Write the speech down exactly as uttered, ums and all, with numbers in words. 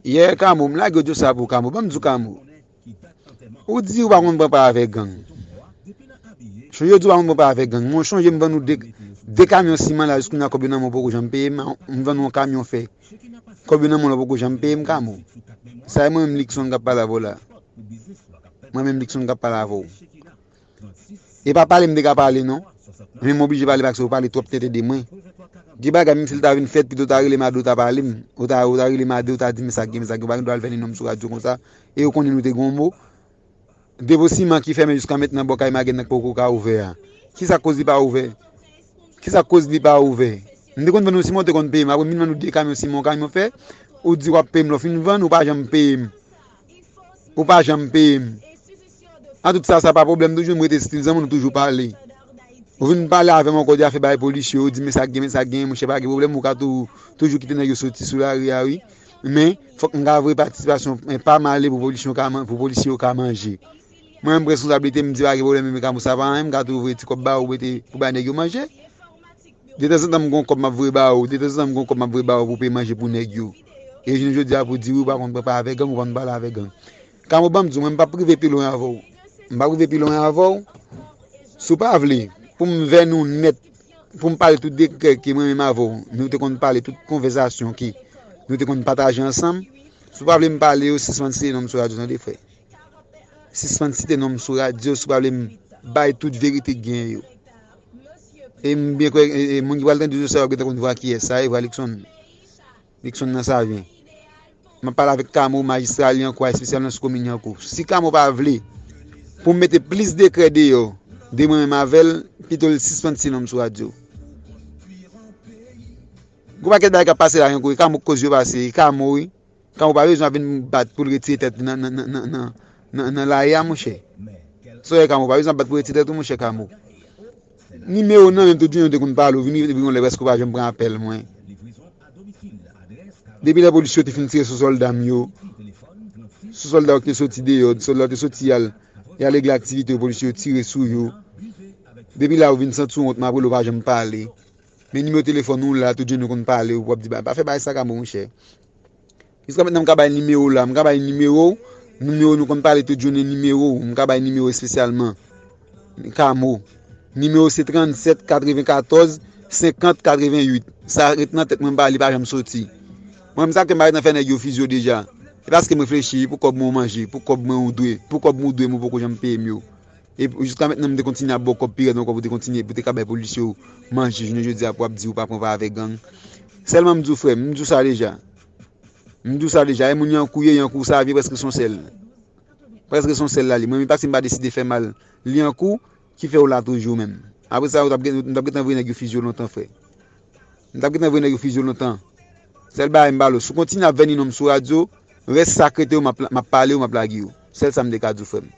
Yè, Kamo, m lage odyo sa pou Kamo. Ban m di w, Kamo. Ou di ou pa konn pran pa avèk gang. Chonje ou di ou pa konn pran pa avèk gang. Mwen chonje m vann ou de, de kamyon siman la, jiskounya kòb yo nan men w poko janm peye m, m vann ou yon kamyon fè. Kòb yo nan men w la poko janm peye m, Kamo. Sa e mwen menm Luckson k ap pale avè w la. Mwen menm Luckson k ap pale avè w. E pa pale m te ka pale non. Men m oblije pale paske ou pale twòp tenten de mwen. Gen bagay menm si l ta vin fèt, pito w ta rele m a de w ta pale m. Ou ta, ou ta rele m a de w ta di m sa k gen, men sa k gen, ou pa gen dwa al fè ni nonm sou radyo konsa. E ou konnen nou te gen yon mo. Depo siman ki fèmen jiska mentnan bò kay Magèn nan k poko ka ouvè a. Kisa k koz li pa ouvè? Kisa k koz li pa ouvè? M te konn vann ou siman, ou te konn peye m. Apre m vin vann ou de kamyon siman, yon kamyon fè, ou di w ap peye m, lè w fin vann, ou pa janm peye m. Ou pa janm peye m. An tout sa, sa pa pwoblèm, toujou m rete stil zanmi, nou toujou pale. Ou vin pale avè m ankò de afè bay polisye, ou di men sa k gen, men sa k gen, monchè pa gen pwoblèm, ou ka tou, toujou kite nèg yo soti sou lari a, wi. Men, fòk m ka voye patisipasyon, men pa m ale pou polisye yo ka man-, pou polisye yo ka manje. Mwen menm responsabilite m di pa gen pwoblèm, men Kamo sa pa anyen, m ka tou voye ti kòb ba ou mete pou bay nèg yo manje. Detanzantan m gon kòb m ap voye ba ou, detanzantan m gon kòb m ap voye ba ou pou peye manje pou nèg yo. E jounen jodi a pou di wi ou pa konn pran pa avèk gang, ou pa konn pale avèk gang. Kamo ban m di w, mwen m p ap rive pi lwen avè w. M p ap rive pi lwen avè w. Si w pa vle pou m vè nou nèt, pou m pale tout dekrè ke mwen menm avè w, nou te konn pale, tout konvèsasyon ke nou te konn pataje ansanm, si w pa vle m pale yo, sispann site non m sou radyo tande frè. Sispann site non m sou radyo, si w pa vle m bay tout verite k genyen yo. E m byen kwè, e, e, moun ki pral tande yo sa yo gentan konn vwa kiyès sa ye, vwa Luckson. Luckson nan Savyen. M ap pale avèk Kamo, majistra Lyankou a, espesyalman sou komin Lyankou. Si Kamo pa vle pou m mete plis dekrè deyò de mwen menm avè l, pito l sispann site non m sou radyo. Gon pakèt bagay k ap pase la, Lyankou, e Kamo k koz yo pase, e Kamo, wi. Kamo pa bezwen ap vin bat pou l retire tèt li nan, nan, nan, nan, nan, nan, nan lari a, monchè. Sa w wè, Kamo pa bezwen ap bat pou retire tèt ou, monchè Kamo. Nimewo nan menm, tout jounen nou te konn pale, ou vini epi yon lè prèske ou pa janm pran apèl mwen. Depi lè polis yo te fin tire sou sòlda m yo, sou sòlda yo ki te soti deyò, sòlda yo te soti y al, y al regle aktivite yo, polis yo tire sou yo. Depi la ou vin santi w wont, m ap rele w pa janm pale. Men nimewo telefòn ou la, tout jounen nou konn pale, w ap di, "Ba, pa fè bagay sa Kamo, monchè." Jiska mentnan m ka bay nimewo w la, m ka bay nimewo w, nimewo nou konn pale tout jounen, nimewo w, m ka bay nimewo espesyalman. Kamo. Nimewo se trannsèt katrevenkatòz senkant katreventuit. Sa ret nan tèt mwen, m pa, li pa janm soti. Mwen menm sa k fè m pa ret nan fè nèg yo fizye w deja. E paske m reflechi pou kòb mwen ou manje, pou kòb mwen ou dwe, pou kòb mwen ou dwe m ou poko janm peye m yo. E jiska mentnan m te kontinye ap ba w kòb pi rèd ankò pou te kontinye, pou te ka bay polisye yo manje jounen jodi a pou w ap di ou pa pran pa avèk gang. Sèlman m di w frè m, m di w sa deja. M di w sa deja, e moun Lyankou ye, Lyankou sa vye prèske se yon sèl. Prèske se yon sèl la li. Mwen menm paske m pa deside fè mal Lyankou ki fè w la toujou menm. Apre sa, ou t ap gen, m t ap gentan voye nèg yo fizye w lontan, frè. M t ap gentan voye nèg yo fizye w lontan. Sèl bagay m ba l ou, si w kontinye ap vè ni non m sou radyo, rès sa k rete yo, m ap, m ap pale yo, m ap lage yo. Sèl sa m te ka di w, frè m.